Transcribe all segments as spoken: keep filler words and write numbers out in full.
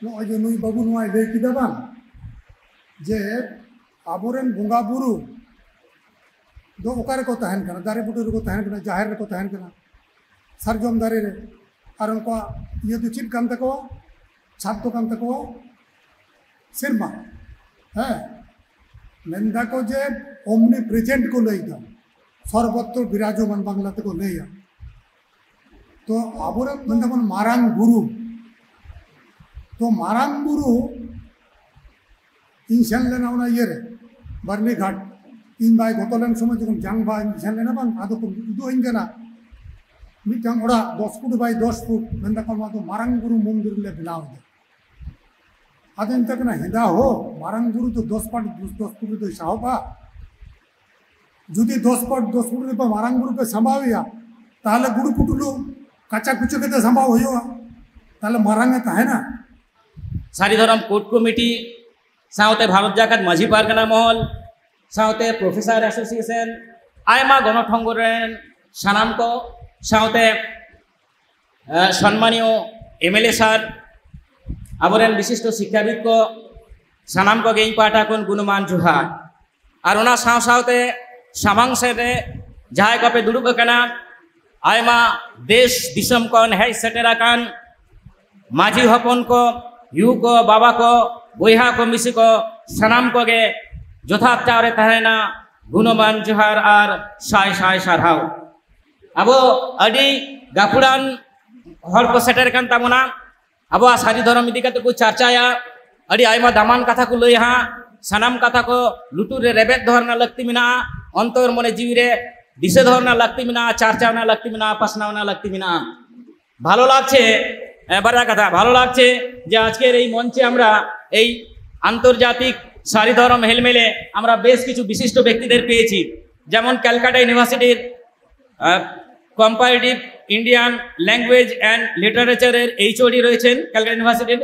ᱱᱚᱜᱼᱚᱭ ᱡᱮ ᱱᱩᱭ ᱵᱟᱹᱵᱩ ᱱᱚᱣᱟᱭ ᱞᱟᱹᱭ ᱠᱮᱫᱟ ᱵᱟᱝ, ᱡᱮ ᱟᱵᱚᱨᱮᱱ ᱵᱚᱸᱜᱟ ᱵᱩᱨᱩ ᱫᱚ ᱚᱠᱟ ᱨᱮᱠᱚ ᱛᱟᱦᱮᱱ ᱠᱟᱱᱟ? ᱫᱟᱨᱮ ᱵᱩᱴᱟᱹ ᱨᱮᱠᱚ ᱛᱟᱦᱮᱱ ᱠᱟᱱᱟ, ᱡᱟᱦᱮᱨ ᱨᱮᱠᱚ ᱛᱟᱦᱮᱱ ᱠᱟᱱᱟ, ᱥᱟᱨᱡᱚᱢ ᱫᱟᱨᱮ ᱨᱮ᱾ ᱟᱨ ᱩᱱᱠᱩᱣᱟᱜ ᱤᱭᱟᱹ ᱫᱚ ᱪᱮᱫ ᱠᱟᱱ ᱛᱟᱠᱚᱣᱟ? ᱪᱷᱟᱫᱽ ᱫᱚ ᱠᱟᱱ ᱛᱟᱠᱚᱣᱟ ᱥᱮᱨᱢᱟ᱾ ᱦᱮᱸ, ᱢᱮᱱᱫᱟᱠᱚ ᱡᱮ ᱳᱢᱱᱤ ᱯᱨᱮᱡᱮᱱᱴ ᱠᱚ ᱞᱟᱹᱭᱫᱟ, ᱥᱚᱨᱵᱚᱛᱨᱚ ᱵᱤᱨᱟᱡᱚᱢᱟᱱ ᱵᱟᱝᱞᱟ ᱛᱮᱠᱚ ᱞᱟᱹᱭᱟ᱾ ᱛᱚ ᱟᱵᱚᱨᱮᱱ ᱢᱮᱱᱫᱟᱵᱚᱱ ᱢᱟᱨᱟᱝ ᱵᱩᱨᱩ, ᱛᱚ ᱢᱟᱨᱟᱝ ᱵᱩᱨᱩ ᱤᱧ ᱥᱮᱱ ᱞᱮᱱᱟ ᱚᱱᱟ ᱤᱭᱟᱹᱨᱮ, ᱵᱟᱨᱱᱤ ᱜᱷᱟᱴ᱾ ᱤᱧ ᱵᱟᱭ ᱜᱚᱛᱚ ᱞᱮᱱ ᱥᱚᱢᱚᱭ ᱡᱚᱠᱷᱚᱱ ᱡᱟᱝ ᱵᱟᱭ ᱥᱮᱱ ᱞᱮᱱᱟ ᱵᱟᱝ, ᱟᱫᱚ ᱠᱚ ᱩᱫᱩᱜ ᱟᱹᱧ ᱠᱟᱱᱟ ᱢᱤᱫᱴᱟᱝ ᱚᱲᱟᱜ ᱫᱚᱥ ᱯᱷᱩᱴ ᱵᱟᱭ ᱫᱚᱥ ᱯᱷᱩᱴ, ᱢᱮᱱ ᱫᱟᱠᱚ ᱱᱚᱣᱟ ᱫᱚ ᱢᱟᱨᱟᱝ ᱵᱩᱨᱩ ᱢᱚᱱᱫᱤᱨ ᱞᱮ ᱵᱮᱱᱟᱣ ᱮᱫᱟ᱾ ᱟᱫᱚ ᱢᱮᱛᱟᱭ ᱠᱟᱱᱟ, ᱦᱮᱸᱫᱟ ᱦᱳ, ᱢᱟᱨᱟᱝ ᱵᱩᱨᱩ ᱫᱚ ᱫᱚᱥ ᱯᱷᱩᱴ, ᱫᱚᱥ ᱯᱷᱩᱴ ᱨᱮᱫᱚᱭ ᱥᱟᱦᱚᱵᱼᱟ? ᱡᱩᱫᱤ ᱫᱚᱥ ᱯᱷᱩᱴ, ᱫᱚᱥ ᱯᱷᱩᱴ ᱨᱮ ᱢᱟᱨᱟᱝ ᱵᱩᱨᱩ ᱯᱮ ᱥᱟᱢᱵᱟᱣ ᱮᱭᱟ, ᱛᱟᱦᱚᱞᱮ ᱜᱩᱲᱩ ᱯᱩᱴᱩᱞᱩ ᱠᱟᱪᱟ ᱠᱩᱪᱟ ᱠᱟᱛᱮ ᱥᱟᱢᱵᱟᱣ ᱦᱩᱭᱩᱜᱼᱟ, ᱛᱟᱦᱚᱞᱮ ᱢᱟᱨᱟᱝ ᱮ ᱛᱟᱦᱮᱱᱟ᱾ ᱥᱟᱹᱨᱤ ᱫᱷᱚᱨᱚᱢ ᱠᱳᱰ ᱠᱚᱢᱤᱴᱤ ᱥᱟᱶᱛᱮ ᱵᱷᱟᱨᱚᱛ ᱡᱟᱠᱟᱛ ᱢᱟᱹᱡᱷᱤ ᱯᱟᱨᱜᱟᱱᱟ ᱢᱚᱦᱚᱞ ᱥᱟᱶᱛᱮ ᱯᱨᱚᱯᱷᱮᱥᱟᱨ ᱮᱥᱳᱥᱤᱭᱮᱥᱚᱱ, ᱟᱭᱢᱟ ᱜᱚᱱᱚᱴᱷᱚᱱ ᱨᱮᱱ ᱥᱟᱱᱟᱢ ᱠᱚ, ᱥᱟᱶᱛᱮ ᱥᱚᱱᱢᱟᱱᱤᱭᱚ ᱮᱢᱮᱞᱮ ᱥᱟᱨ, ᱟᱵᱚᱨᱮᱱ ᱵᱤᱥᱤᱥᱴᱚ ᱥᱤᱠᱠᱷᱟᱵᱤᱫ ᱠᱚ, ᱥᱟᱱᱟᱢ ᱠᱚᱜᱮ ᱤᱧ ᱯᱟᱦᱴᱟ ᱠᱷᱚᱱ ᱜᱩᱱᱢᱟᱱ ᱡᱚᱦᱟᱨ᱾ ᱟᱨ ᱚᱱᱟ ᱥᱟᱶ ᱥᱟᱶᱛᱮ ᱥᱟᱢᱟᱝ ᱥᱮᱫ ᱨᱮ ᱡᱟᱦᱟᱸᱭ ᱠᱚᱯᱮ ᱫᱩᱲᱩᱵ ᱟᱠᱟᱱᱟ, ᱟᱭᱢᱟ ᱫᱮᱥ ᱫᱤᱥᱚᱢ ᱠᱷᱚᱱ ᱦᱮᱡ ᱥᱮᱴᱮᱨ ᱟᱠᱟᱱ ᱢᱟᱹᱡᱷᱤ ᱦᱚᱯᱚᱱ ᱠᱚ, ᱭᱩ ᱠᱚ, ᱵᱟᱵᱟ ᱠᱚ, ᱵᱚᱭᱦᱟ ᱠᱚ, ᱢᱤᱥᱤ ᱠᱚ, ᱥᱟᱱᱟᱢ ᱠᱚᱜᱮ ᱡᱚᱛᱷᱟᱛ ᱴᱷᱟᱶ ᱨᱮ ᱛᱟᱦᱮᱱᱟ ᱜᱩᱱᱢᱟᱱ ᱡᱚᱦᱟᱨ ᱟᱨ ᱥᱟᱭ ᱥᱟᱭ ᱥᱟᱨᱦᱟᱣ᱾ ᱟᱵᱚ ᱟᱹᱰᱤ ᱜᱟᱹᱠᱷᱩᱲᱟᱱ ᱦᱚᱲ ᱠᱚ ᱥᱮᱴᱮᱨ ᱟᱠᱟᱱ ᱛᱟᱵᱚᱱᱟ᱾ ᱟᱵᱚᱣᱟᱜ ᱥᱟᱹᱨᱤ ᱫᱷᱚᱨᱚᱢ ᱤᱫᱤ ᱠᱟᱛᱮ ᱠᱚ ᱪᱟᱨᱪᱟᱭᱟ, ᱟᱹᱰᱤ ᱟᱭᱢᱟ ᱫᱟᱢᱟᱱ ᱠᱟᱛᱷᱟ ᱠᱚ ᱞᱟᱹᱭᱟ ᱦᱟᱸᱜ᱾ ᱥᱟᱱᱟᱢ ᱠᱟᱛᱷᱟ ᱠᱚ ᱞᱩᱛᱩᱨ ᱨᱮ ᱨᱮᱵᱮᱫ ᱫᱚᱦᱚ ᱨᱮᱱᱟᱜ ᱞᱟᱹᱠᱛᱤ ᱢᱮᱱᱟᱜᱼᱟ, ᱚᱱᱛᱚᱨ ᱢᱚᱱᱮ ᱡᱤᱣᱤ ᱨᱮ ᱫᱤᱥᱟᱹ ᱫᱚᱦᱚ ᱨᱮᱱᱟᱜ ᱞᱟᱹᱠᱛᱤ ᱢᱮᱱᱟᱜᱼᱟ, ᱪᱟᱨᱪᱟᱣ ᱨᱮᱱᱟᱜ ᱞᱟᱹᱠᱛᱤ ᱢᱮᱱᱟᱜᱼᱟ, ᱯᱟᱥᱱᱟᱣ ᱨᱮᱱᱟᱜ ᱞᱟᱹᱠᱛᱤ ᱢᱮᱱᱟᱜᱼᱟ᱾ ভালো লাগছে, এ, বারো কথা, ভালো লাগছে যে আজকের এই মঞ্চে আমরা এই আন্তর্জাতিক সারি ধরম হেলমেলে আমরা বেশ কিছু বিশিষ্ট ব্যক্তিদের পেয়েছি, যেমন ক্যালকাটা ইউনিভার্সিটির কম্পারেটিভ ইন্ডিয়ান ল্যাঙ্গুয়েজ অ্যান্ড লিটারেচারের এইচওডি রয়েছেন ক্যালকাটা ইউনিভার্সিটির,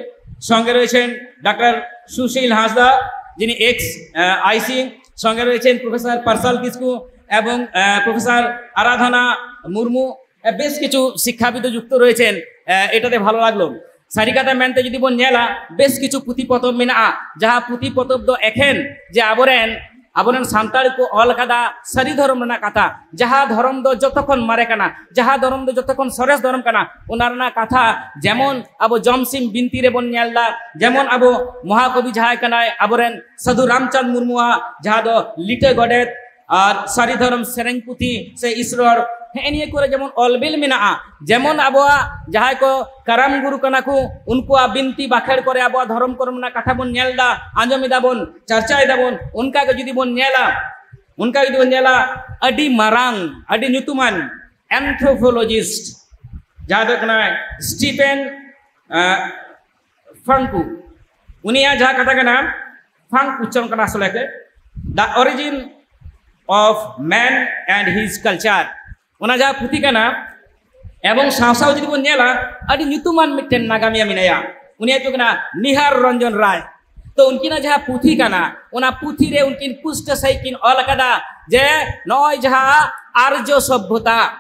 সঙ্গে রয়েছেন ডক্টর সুশীল হাঁসদা, যিনি এক্স আইসি, সঙ্গে রয়েছেন প্রফেসর পার্সাল কিসকু এবং প্রফেসর আরাধনা মুর্মু। বেশ কিছু শিক্ষাবিদও যুক্ত রয়েছেন। এটাতে ভালো লাগলো। ᱥᱟᱹᱨᱤ ᱠᱟᱛᱷᱟ ᱢᱮᱱᱛᱮ ᱡᱩᱫᱤ ᱵᱚᱱ ᱧᱮᱞᱟ, ᱵᱮᱥ ᱠᱤᱪᱷᱩ ᱯᱩᱛᱷᱤ ᱯᱚᱛᱚᱵ ᱢᱮᱱᱟᱜᱼᱟ, ᱡᱟᱦᱟᱸ ᱯᱩᱛᱷᱤ ᱯᱚᱛᱚᱵ ᱫᱚ ᱮᱠᱷᱮᱱ ᱡᱮ ᱟᱵᱚᱨᱮᱱ ᱟᱵᱚᱨᱮᱱ ᱥᱟᱱᱛᱟᱲ ᱠᱚ ᱚᱞ ᱟᱠᱟᱫᱟ ᱥᱟᱹᱨᱤ ᱫᱷᱚᱨᱚᱢ ᱨᱮᱱᱟᱜ ᱠᱟᱛᱷᱟ, ᱡᱟᱦᱟᱸ ᱫᱷᱚᱨᱚᱢ ᱫᱚ ᱡᱚᱛᱚ ᱠᱷᱚᱱ ᱢᱟᱨᱮ ᱠᱟᱱᱟ, ᱡᱟᱦᱟᱸ ᱫᱷᱚᱨᱚᱢ ᱫᱚ ᱡᱚᱛᱚ ᱠᱷᱚᱱ ᱥᱚᱨᱮᱥ ᱫᱷᱚᱨᱚᱢ ᱠᱟᱱᱟ, ᱚᱱᱟ ᱨᱮᱱᱟᱜ ᱠᱟᱛᱷᱟ᱾ ᱡᱮᱢᱚᱱ ᱟᱵᱚ ᱡᱚᱢᱥᱤᱢ ᱵᱤᱱᱛᱤ ᱨᱮᱵᱚᱱ ᱧᱮᱞ ᱮᱫᱟ, ᱡᱮᱢᱚᱱ ᱟᱵᱚ ᱢᱚᱦᱟᱠᱚᱵᱤ ᱡᱟᱦᱟᱸᱭ ᱠᱟᱱᱟᱭ ᱟᱵᱚᱨᱮᱱ ᱥᱟᱹᱫᱷᱩ ᱨᱟᱢᱪᱟᱸᱫᱽ ᱢᱩᱨᱢᱩᱣᱟᱜ, ᱡᱟᱦᱟᱸ ᱫᱚ ᱞᱤᱴᱟᱹ ᱜᱚᱰᱮᱛ ᱟᱨ ᱥᱟᱹᱨᱤ ᱫᱷᱚᱨᱚᱢ ᱥᱮᱨᱮᱧ ᱯᱩᱛᱷᱤ ᱥᱮ ᱤᱥᱨᱚᱲ, ᱦᱮᱸ, ᱱᱤᱭᱟᱹ ᱠᱚᱨᱮ ᱡᱮᱢᱚᱱ ᱚᱞᱵᱤᱞ ᱢᱮᱱᱟᱜᱼᱟ, ᱡᱮᱢᱚᱱ ᱟᱵᱚᱣᱟᱜ ᱡᱟᱦᱟᱸᱭ ᱠᱚ ᱠᱟᱨᱟᱢ ᱜᱩᱨᱩ ᱠᱟᱱᱟ ᱠᱚ, ᱩᱱᱠᱩᱣᱟᱜ ᱵᱤᱱᱛᱤ ᱵᱟᱠᱷᱮᱲ ᱠᱚᱨᱮ ᱟᱵᱚᱣᱟᱜ ᱫᱷᱚᱨᱚᱢ ᱠᱚᱨᱮ ᱨᱮᱱᱟᱜ ᱠᱟᱛᱷᱟ ᱵᱚᱱ ᱧᱮᱞ ᱮᱫᱟ, ᱟᱸᱡᱚᱢ ᱮᱫᱟ ᱵᱚᱱ, ᱪᱟᱨᱪᱟᱭ ᱫᱟᱵᱚᱱ᱾ ᱚᱱᱠᱟ ᱜᱮ ᱡᱩᱫᱤ ᱵᱚᱱ ᱧᱮᱞᱟ, ᱚᱱᱠᱟ ᱜᱮ ᱡᱩᱫᱤ ᱵᱚᱱ ᱧᱮᱞᱟ, ᱟᱹᱰᱤ ᱢᱟᱨᱟᱝ, ᱟᱹᱰᱤ ᱧᱩᱛᱩᱢᱟᱱ anthropologist ᱡᱟᱦᱟᱸ ᱫᱚ ᱠᱟᱱᱟᱭ ᱥᱴᱤᱯᱷᱮᱱ, ᱟᱸ, ᱯᱷᱟᱝᱠᱩ, ᱩᱱᱤᱭᱟᱜ ᱡᱟᱦᱟᱸ ᱠᱟᱛᱷᱟ ᱠᱟᱱᱟ, ᱯᱷᱟᱝᱠ ᱩᱪᱪᱟᱨᱚᱱ ᱠᱟᱱᱟ ᱟᱥᱚᱞᱮ ᱜᱮ, The Origin of Man and His Culture, ᱚᱱᱟ ᱡᱟᱦᱟᱸ ᱯᱩᱛᱷᱤ ᱠᱟᱱᱟ, ᱮᱵᱚᱝ ᱥᱟᱶ ᱥᱟᱶ ᱡᱩᱫᱤ ᱵᱚᱱ ᱧᱮᱞᱟ, ᱟᱹᱰᱤ ᱧᱩᱛᱩᱢᱟᱱ ᱢᱤᱫᱴᱮᱱ ᱱᱟᱜᱟᱢᱤᱭᱟᱹ ᱢᱮᱱᱟᱭᱟ, ᱩᱱᱤᱭᱟᱜ ᱧᱩᱛᱩᱢ ᱠᱟᱱᱟ ᱱᱤᱦᱟᱨ ᱨᱚᱧᱡᱚᱱ ᱨᱟᱭ᱾ ᱛᱚ ᱩᱱᱠᱤᱱᱟᱜ ᱡᱟᱦᱟᱸ ᱯᱩᱛᱷᱤ ᱠᱟᱱᱟ, ᱚᱱᱟ ᱯᱩᱛᱷᱤ ᱨᱮ ᱩᱱᱠᱤᱱ ᱯᱩᱥᱴᱟᱹ ᱥᱟᱺᱦᱤᱡ ᱠᱤᱱ ᱚᱞ ᱟᱠᱟᱫᱟ ᱡᱮ ᱱᱚᱜᱼᱚᱭ ᱡᱟᱦᱟᱸ ᱟᱨᱡᱚ ᱥᱚᱵᱷᱚᱛᱟ,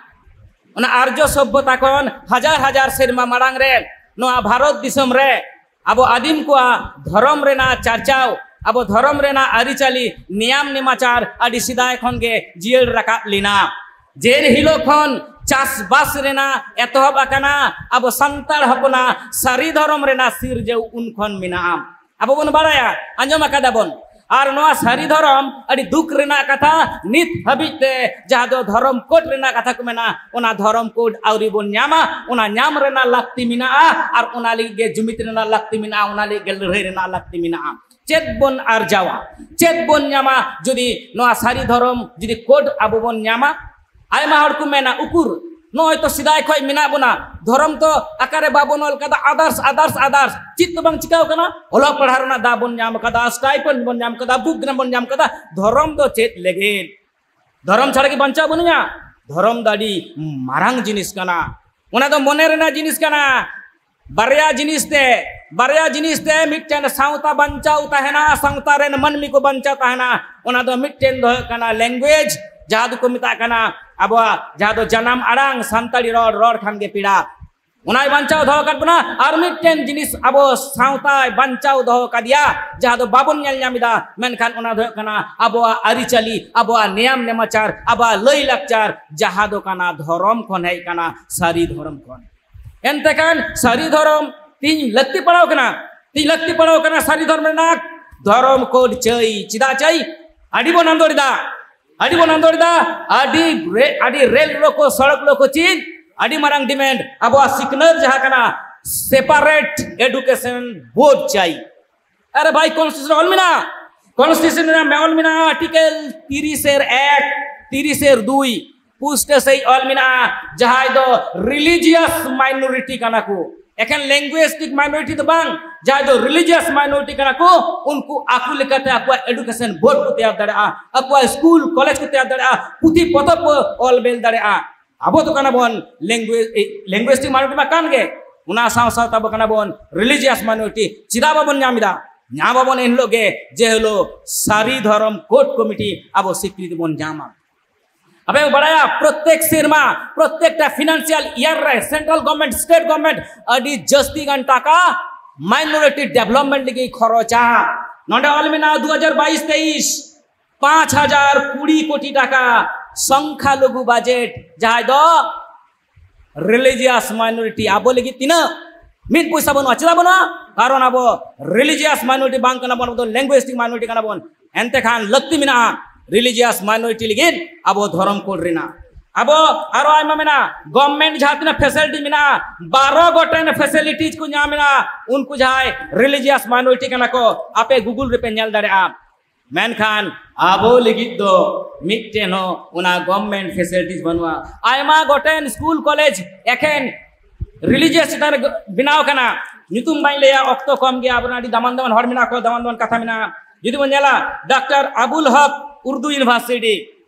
ᱚᱱᱟ ᱟᱨᱡᱚ ᱥᱚᱵᱷᱚᱛᱟ ᱠᱷᱚᱱ ᱦᱟᱡᱟᱨ ᱦᱟᱡᱟᱨ ᱥᱮᱨᱢᱟ ᱢᱟᱲᱟᱝ ᱨᱮ ᱱᱚᱣᱟ ᱵᱷᱟᱨᱚᱛ ᱫᱤᱥᱚᱢ ᱨᱮ ᱟᱵᱚ ᱟᱹᱫᱤᱢ ᱠᱚᱣᱟᱜ ᱫᱷᱚᱨᱚᱢ ᱨᱮᱱᱟᱜ ᱪᱟᱨᱪᱟᱣ, ᱟᱵᱚ ᱫᱷᱚᱨᱚᱢ ᱨᱮᱱᱟᱜ ᱟᱹᱨᱤᱪᱟᱹᱞᱤ, ᱱᱤᱭᱟᱢ ᱱᱮᱢᱟᱪᱟᱨ ᱟᱹᱰᱤ ᱥᱮᱫᱟᱭ ᱠᱷᱚᱱ ᱜᱮ ᱡᱤᱭᱟᱹᱲ ᱨᱟᱠᱟᱵ ᱞᱮᱱᱟ᱾ ᱡᱮ ᱦᱤᱞᱳᱜ ᱠᱷᱚᱱ ᱪᱟᱥᱵᱟᱥ ᱨᱮᱱᱟᱜ ᱮᱛᱚᱦᱚᱵ ᱟᱠᱟᱱᱟ, ᱟᱵᱚ ᱥᱟᱱᱛᱟᱲ ᱦᱚᱯᱚᱱᱟᱜ ᱥᱟᱹᱨᱤ ᱫᱷᱚᱨᱚᱢ ᱨᱮᱱᱟᱜ ᱥᱤᱨᱡᱟᱹᱣ ᱩᱱ ᱠᱷᱚᱱ ᱢᱮᱱᱟᱜᱼᱟ᱾ ᱟᱵᱚ ᱵᱚᱱ ᱵᱟᱲᱟᱭᱟ, ᱟᱸᱡᱚᱢ ᱟᱠᱟᱫᱟ ᱵᱚᱱ᱾ ᱟᱨ ᱱᱚᱣᱟ ᱥᱟᱹᱨᱤ ᱫᱷᱚᱨᱚᱢ ᱟᱹᱰᱤ ᱫᱩᱠ ᱨᱮᱱᱟᱜ ᱠᱟᱛᱷᱟ, ᱱᱤᱛ ᱦᱟᱹᱵᱤᱡ ᱛᱮ ᱡᱟᱦᱟᱸ ᱫᱚ ᱫᱷᱚᱨᱚᱢ ᱠᱳᱰ ᱨᱮᱱᱟᱜ ᱠᱟᱛᱷᱟ ᱠᱚ ᱢᱮᱱᱟ, ᱚᱱᱟ ᱫᱷᱚᱨᱚᱢ ᱠᱳᱰ ᱟᱹᱣᱨᱤ ᱵᱚᱱ ᱧᱟᱢᱟ᱾ ᱚᱱᱟ ᱧᱟᱢ ᱨᱮᱱᱟᱜ ᱞᱟᱹᱠᱛᱤ ᱢᱮᱱᱟᱜᱼᱟ, ᱟᱨ ᱚᱱᱟ ᱞᱟᱹᱜᱤᱫ ᱜᱮ ᱡᱩᱢᱤᱫ ᱨᱮᱱᱟᱜ ᱞᱟᱹᱠᱛᱤ ᱢᱮᱱᱟᱜᱼᱟ, ᱚᱱᱟ ᱞᱟᱹᱜᱤᱫ ᱜᱮ ᱞᱟᱹᱲᱦᱟᱹᱭ ᱨᱮᱱᱟᱜ ᱞᱟᱹᱠᱛᱤ ᱢᱮᱱᱟᱜᱼᱟ᱾ ᱪᱮᱫ ᱵᱚᱱ ᱟᱨᱡᱟᱣᱟ, ᱪᱮᱫ ᱵᱚᱱ ᱧᱟᱢᱟ ᱡᱩᱫᱤ ᱱᱚᱣᱟ ᱥᱟᱹᱨᱤ ᱫᱷᱚᱨᱚᱢ ᱡᱩᱫᱤ ᱠᱳᱰ ᱟᱵᱚ ᱵᱚᱱ ᱧᱟᱢᱟ? ᱟᱭᱢᱟ ᱦᱚᱲ ᱠᱚ ᱢᱮᱱᱟ, ᱩᱠᱩᱨ, ᱱᱚᱜᱼᱚᱭ ᱛᱚ ᱥᱮᱫᱟᱭ ᱠᱷᱚᱱ ᱢᱮᱱᱟᱜ ᱵᱚᱱᱟ, ᱫᱷᱚᱨᱚᱢ ᱛᱚ ᱚᱠᱟᱨᱮ ᱵᱟᱵᱚᱱ ᱚᱞ ᱠᱟᱫᱟ, others, others, others, ᱪᱮᱫ ᱫᱚ ᱵᱟᱝ ᱪᱤᱠᱟᱹᱣ ᱠᱟᱱᱟ? ᱚᱞᱚᱜ ᱯᱟᱲᱦᱟᱣ ᱨᱮᱱᱟᱜ ᱫᱟᱣ ᱵᱚᱱ ᱧᱟᱢ ᱠᱟᱫᱟ, stipend ᱵᱚᱱ ᱧᱟᱢ ᱠᱟᱫᱟ, book grant ᱵᱚᱱ ᱧᱟᱢ ᱠᱟᱫᱟ, ᱫᱷᱚᱨᱚᱢ ᱫᱚ ᱪᱮᱫ ᱞᱟᱹᱜᱤᱫ? ᱫᱷᱚᱨᱚᱢ ᱪᱷᱟᱲᱟ ᱠᱤ ᱵᱟᱧᱪᱟᱣ ᱵᱟᱹᱱᱩᱜᱼᱟ? ᱫᱷᱚᱨᱚᱢ ᱫᱚ ᱟᱹᱰᱤ ᱢᱟᱨᱟᱝ ᱡᱤᱱᱤᱥ ᱠᱟᱱᱟ, ᱚᱱᱟ ᱫᱚ ᱢᱚᱱᱮ ᱨᱮᱱᱟᱜ ᱡᱤᱱᱤᱥ ᱠᱟᱱᱟ᱾ ᱵᱟᱨᱭᱟ ᱡᱤᱱᱤᱥ ᱛᱮ, ᱵᱟᱨᱭᱟ ᱡᱤᱱᱤᱥ ᱛᱮ ᱢᱤᱫᱴᱮᱱ ᱥᱟᱶᱛᱟ ᱵᱟᱧᱪᱟᱣ ᱛᱟᱦᱮᱱᱟ, ᱥᱟᱶᱛᱟ ᱨᱮᱱ ᱢᱟᱹᱱᱢᱤ ᱠᱚ ᱵᱟᱧᱪᱟᱣ ᱛᱟᱦᱮᱱᱟ᱾ ᱚᱱᱟ ᱫᱚ ᱢᱤᱫᱴᱮᱱ ᱫᱚ ᱦᱩᱭᱩᱜ ᱠᱟᱱᱟ language, ᱡᱟᱦᱟᱸ ᱫᱚᱠᱚ ᱢᱮᱛᱟᱜ ᱠᱟᱱᱟ ᱟᱵᱚᱣᱟᱜ ᱡᱟᱦᱟᱸ ᱫᱚ ᱡᱟᱱᱟᱢ ᱟᱲᱟᱝ, ᱥᱟᱱᱛᱟᱲᱤ ᱨᱚᱲ, ᱨᱚᱲ ᱠᱷᱟᱱ ᱜᱮ ᱯᱮᱲᱟ᱾ ᱚᱱᱟᱭ ᱵᱟᱧᱪᱟᱣ ᱫᱚᱦᱚ ᱟᱠᱟᱫ ᱵᱚᱱᱟ᱾ ᱟᱨ ᱢᱤᱫᱴᱮᱱ ᱡᱤᱱᱤᱥ ᱟᱵᱚ ᱥᱟᱶᱛᱟᱭ ᱵᱟᱧᱪᱟᱣ ᱫᱚᱦᱚ ᱟᱠᱟᱫᱮᱭᱟ, ᱡᱟᱦᱟᱸ ᱫᱚ ᱵᱟᱵᱚᱱ ᱧᱮᱞ ᱧᱟᱢ ᱮᱫᱟ, ᱢᱮᱱᱠᱷᱟᱱ ᱚᱱᱟ ᱫᱚ ᱦᱩᱭᱩᱜ ᱠᱟᱱᱟ ᱟᱵᱚᱣᱟᱜ ᱟᱹᱨᱤᱪᱟᱹᱞᱤ, ᱟᱵᱚᱣᱟᱜ ᱱᱮᱭᱟᱢ ᱱᱮᱢᱟᱪᱟᱨ, ᱟᱵᱚᱣᱟᱜ ᱞᱟᱹᱭ ᱞᱟᱠᱪᱟᱨ, ᱡᱟᱦᱟᱸ ᱫᱚ ᱠᱟᱱᱟ ᱫᱷᱚᱨᱚᱢ ᱠᱷᱚᱱ ᱦᱮᱡ ᱠᱟᱱᱟ, ᱥᱟᱹᱨᱤ ᱫᱷᱚᱨᱚᱢ ᱠᱷᱚᱱ᱾ ᱮᱱᱛᱮ ᱠᱷᱟᱱ ᱥᱟᱹᱨᱤ ᱫᱷᱚᱨᱚᱢ ᱛᱤᱧ ᱞᱟᱹᱠᱛᱤ ᱯᱟᱲᱟᱣ ᱠᱟᱱᱟ, ᱛᱤᱧ ᱞᱟᱹᱠᱛᱤ ᱯᱟᱲᱟᱣ ᱠᱟᱱᱟ ᱥᱟᱹᱨᱤ ᱫᱷᱚᱨᱚᱢ ᱨᱮᱱᱟᱜ ᱫᱷᱚᱨᱚᱢ ᱠᱳᱰ ᱪᱟᱹᱭ᱾ ᱪᱮᱫᱟᱜ ᱪᱟᱹᱭ? ᱟᱹᱰᱤ ᱵᱚᱱ ᱟᱸᱫᱳᱲ ᱮᱫᱟ, ᱟᱹᱰᱤ ᱵᱚᱱ ᱟᱸᱫᱳᱲ ᱮᱫᱟ, ᱟᱹᱰᱤ ᱨᱮ-, ᱟᱹᱰᱤ ᱨᱮᱞ ᱨᱳᱠᱳ, ᱥᱚᱲᱚᱠ ᱨᱳᱠᱳ ᱪᱮᱫ, ᱟᱹᱰᱤ ᱢᱟᱨᱟᱝ ᱰᱤᱢᱮᱱᱰ ᱟᱵᱚᱣᱟᱜ ᱥᱤᱠᱷᱱᱟᱹᱛ ᱡᱟᱦᱟᱸ ᱠᱟᱱᱟ, ᱥᱮᱯᱟᱨᱮᱴ ᱮᱰᱩᱠᱮᱥᱚᱱ ᱵᱳᱨᱰ ᱪᱟᱹᱭ᱾ ᱟᱨᱮ ᱵᱷᱟᱭ, ᱠᱚᱱᱥᱴᱤᱴᱤᱭᱩᱥᱚᱱ ᱨᱮ ᱚᱞ ᱢᱮᱱᱟᱜᱼᱟ, ᱠᱚᱱᱥᱴᱤᱴᱤᱭᱩᱥᱚᱱ ᱨᱮ ᱚᱞ ᱢᱮᱱᱟᱜᱼᱟ, ᱟᱨᱴᱤᱠᱮᱞ ᱛᱤᱨᱤᱥ ᱮᱨ ᱮᱠ, ᱛᱤᱨᱤᱥ ᱮᱨ ᱫᱩᱭ, ᱯᱩᱥᱴᱟᱹ ᱥᱟᱹᱦᱤᱡ ᱚᱞ ᱢᱮᱱᱟᱜᱼᱟ, ᱡᱟᱦᱟᱸᱭ ᱫᱚ ᱨᱤᱞᱤᱡᱤᱭᱟᱥ ᱢᱟᱭᱱᱚᱨᱤᱴᱤ ᱠᱟᱱᱟ ᱠᱚ, ᱮᱠᱷᱮᱱ ᱞᱮᱝᱜᱩᱭᱮᱥᱴᱤᱠ ᱢᱟᱭᱱᱚᱨᱤᱴᱤ ᱫᱚ ᱵᱟᱝ, ᱡᱟᱦᱟᱸᱭ ᱫᱚ ᱨᱤᱞᱤᱡᱤᱭᱟᱥ ᱢᱟᱭᱱᱚᱨᱤᱴᱤ ᱠᱟᱱᱟ ᱠᱚ, ᱩᱱᱠᱩ ᱟᱠᱚ ᱞᱮᱠᱟᱛᱮ ᱟᱠᱚᱣᱟᱜ ᱮᱰᱩᱠᱮᱥᱚᱱ ᱵᱳᱨᱰ ᱠᱚ ᱛᱮᱭᱟᱨ ᱫᱟᱲᱮᱭᱟᱜᱼᱟ, ᱟᱠᱚᱣᱟᱜ ᱥᱠᱩᱞ ᱠᱚᱞᱮᱡᱽ ᱠᱚ ᱛᱮᱭᱟᱨ ᱫᱟᱲᱮᱭᱟᱜᱼᱟ, ᱯᱩᱛᱷᱤ ᱯᱚᱛᱚᱵ ᱠᱚ ᱚᱞ ᱵᱮᱞ ᱫᱟᱲᱮᱭᱟᱜᱼᱟ᱾ ᱟᱵᱚ ᱫᱚ ᱠᱟᱱᱟ ᱵᱚᱱ ᱞᱮᱝᱜᱩᱭᱮᱡᱽ, ᱞᱮᱝᱜᱩᱭᱮᱥᱴᱤᱠ ᱢᱟᱭᱱᱚᱨᱤᱴᱤ ᱢᱟ ᱠᱟᱱ ᱜᱮ, ᱚᱱᱟ ᱥᱟᱶ ᱥᱟᱶᱛᱮ ᱟᱵᱚ ᱠᱟᱱᱟ ᱵᱚᱱ ᱨᱤᱞᱤᱡᱤᱭᱟᱥ ᱢᱟᱭᱱᱚᱨᱤᱴᱤ᱾ ᱪᱮᱫᱟᱜ ᱵᱟᱵᱚᱱ ᱧᱟᱢ ᱮᱫᱟ? ᱧᱟᱢ ᱟᱵᱚᱱ ᱮᱱ ᱦᱤᱞᱳᱜ ᱜᱮ, ᱡᱮ ᱦᱤᱞᱳᱜ ᱥᱟᱹᱨᱤ ᱫᱷᱚᱨᱚᱢ ᱠᱳᱰ ᱠᱚᱢᱤᱴᱤ ᱟᱵᱚ ᱥᱤᱠᱨᱤᱛᱤ ᱵᱚᱱ ᱧᱟᱢᱟ᱾ ᱟᱯᱮ ᱯᱮ ᱵᱟᱲᱟᱭᱟ, ᱯᱨᱚᱛᱮᱠ ᱥᱮᱨᱢᱟ, ᱯᱨᱚᱛᱮᱠᱴᱟ ᱯᱷᱤᱱᱟᱱᱥᱤᱭᱟᱞ ᱤᱭᱟᱨ ᱨᱮ ᱥᱮᱱᱴᱨᱟᱞ ᱜᱚᱵᱷᱚᱨᱱᱢᱮᱱᱴ, ᱥᱴᱮᱴ ᱜᱚᱵᱷᱚᱨᱱᱢᱮᱱᱴ ᱟᱹᱰᱤ ᱡᱟᱹᱥᱛᱤ ᱜᱟᱱ ᱴᱟᱠᱟ ᱢᱟᱭᱱᱚᱨᱤᱴᱤ ᱰᱮᱵᱷᱞᱚᱯᱢᱮᱱᱴ ᱞᱟᱹᱜᱤᱫ ᱠᱷᱚᱨᱚᱪᱟ᱾ ᱱᱚᱰᱮ ᱚᱞ ᱢᱮᱱᱟᱜᱼᱟ, ᱫᱩ ᱦᱟᱡᱟᱨ ᱵᱟᱭᱤᱥ ᱛᱮᱭᱤᱥ ᱯᱟᱸᱪ ᱦᱟᱡᱟᱨ ᱠᱩᱲᱤ ᱠᱳᱴᱤ ᱴᱟᱠᱟ ᱥᱚᱝᱠᱷᱟ ᱞᱚᱜᱷᱩ ᱵᱟᱡᱮᱴ, ᱡᱟᱦᱟᱸᱭ ᱫᱚ ᱨᱤᱞᱤᱡᱤᱭᱟᱥ ᱢᱟᱭᱱᱚᱨᱤᱴᱤ ᱟᱵᱚ ᱞᱟᱹᱜᱤᱫ ᱛᱤᱱᱟᱹᱜ? ᱢᱤᱫ ᱯᱚᱭᱥᱟ ᱵᱟᱹᱱᱩᱜᱼᱟ᱾ ᱪᱮᱫᱟᱜ ᱵᱟᱹᱱᱩᱜᱼᱟ? ᱠᱟᱨᱚᱱ ᱟᱵᱚ ᱨᱤᱞᱤᱡᱤᱭᱟᱥ ᱢᱟᱭᱱᱚᱨᱤᱴᱤ ᱵᱟᱝ ᱠᱟᱱᱟ ᱵᱚᱱ, ᱟᱵᱚ ᱫᱚ ᱞᱮᱝᱜᱩᱭᱮᱥᱴᱤᱠ ᱢᱟᱭᱱᱚᱨᱤᱴᱤ ᱠᱟᱱᱟ ᱵᱚᱱ᱾ ᱮᱱᱛᱮ ᱠᱷᱟᱱ ᱞᱟᱹᱠᱛᱤ ᱢᱮᱱᱟᱜᱼᱟ ᱨᱤᱞᱤᱡᱤᱭᱟᱥ ᱢᱟᱭᱱᱚᱨᱤᱴᱤ ᱞᱟᱹᱜᱤᱫ ᱟᱵᱚ ᱫᱷᱚᱨᱚᱢ ᱠᱳᱰ ᱨᱮᱱᱟᱜ᱾ ᱟᱵᱚ ᱟᱨᱚ ᱟᱭᱢᱟ ᱢᱮᱱᱟᱜᱼᱟ, ᱜᱚᱵᱷᱢᱮᱱᱴ ᱡᱟᱦᱟᱸ ᱛᱤᱱᱟᱹᱜ ᱯᱷᱮᱥᱤᱞᱤᱴᱤ ᱢᱮᱱᱟᱜᱼᱟ, ᱵᱟᱨᱚ ᱜᱚᱴᱮᱱ ᱯᱷᱮᱥᱤᱞᱤᱴᱤᱡᱽ ᱠᱚ ᱧᱟᱢ ᱮᱫᱟ ᱩᱱᱠᱩ ᱡᱟᱦᱟᱸᱭ ᱨᱤᱞᱤᱡᱤᱭᱟᱥ ᱢᱟᱭᱱᱚᱨᱤᱴᱤ ᱠᱟᱱᱟ ᱠᱚ᱾ ᱟᱯᱮ ᱜᱩᱜᱩᱞ ᱨᱮᱯᱮ ᱧᱮᱞ ᱫᱟᱲᱮᱭᱟᱜᱼᱟ᱾ ᱢᱮᱱᱠᱷᱟᱱ ᱟᱵᱚ ᱞᱟᱹᱜᱤᱫ ᱫᱚ ᱢᱤᱫᱴᱮᱱ ᱦᱚᱸ ᱚᱱᱟ ᱜᱚᱵᱷᱢᱮᱱᱴ ᱯᱷᱮᱥᱤᱞᱤᱴᱤᱡᱽ ᱵᱟᱹᱱᱩᱜᱼᱟ᱾ ᱟᱭᱢᱟ ᱜᱚᱴᱮᱱ ᱥᱠᱩᱞ ᱠᱚᱞᱮᱡᱽ ᱮᱠᱮᱱ ᱨᱤᱞᱤᱡᱤᱭᱟᱥ ᱪᱮᱛᱟᱱ ᱨᱮ ᱵᱮᱱᱟᱣ ᱠᱟᱱᱟ᱾ ᱧᱩᱛᱩᱢ ᱵᱟᱹᱧ ᱞᱟᱹᱭᱟ, ᱚᱠᱛᱚ ᱠᱚᱢ ᱜᱮᱭᱟ, ᱟᱵᱚᱨᱮᱱ ᱟᱹᱰᱤ ᱫᱟᱢᱟᱱ ᱫᱟᱢᱟᱱ ᱦᱚᱲ ᱢᱮᱱᱟᱜ ᱠᱚᱣᱟ, ᱫᱟᱢᱟᱱ ᱫᱟᱢᱟᱱ ᱠᱟᱛᱷᱟ ᱢᱮᱱᱟᱜᱼᱟ᱾ ᱡᱩᱫᱤ ᱵᱚᱱ ᱧᱮᱞᱟ, ᱰᱟᱠᱛᱟᱨ ᱟᱵᱩᱞ ᱦᱚᱠ ᱩᱨᱫᱩ ᱤᱭᱩᱱᱤᱵᱷᱟᱨᱥᱤᱴᱤ,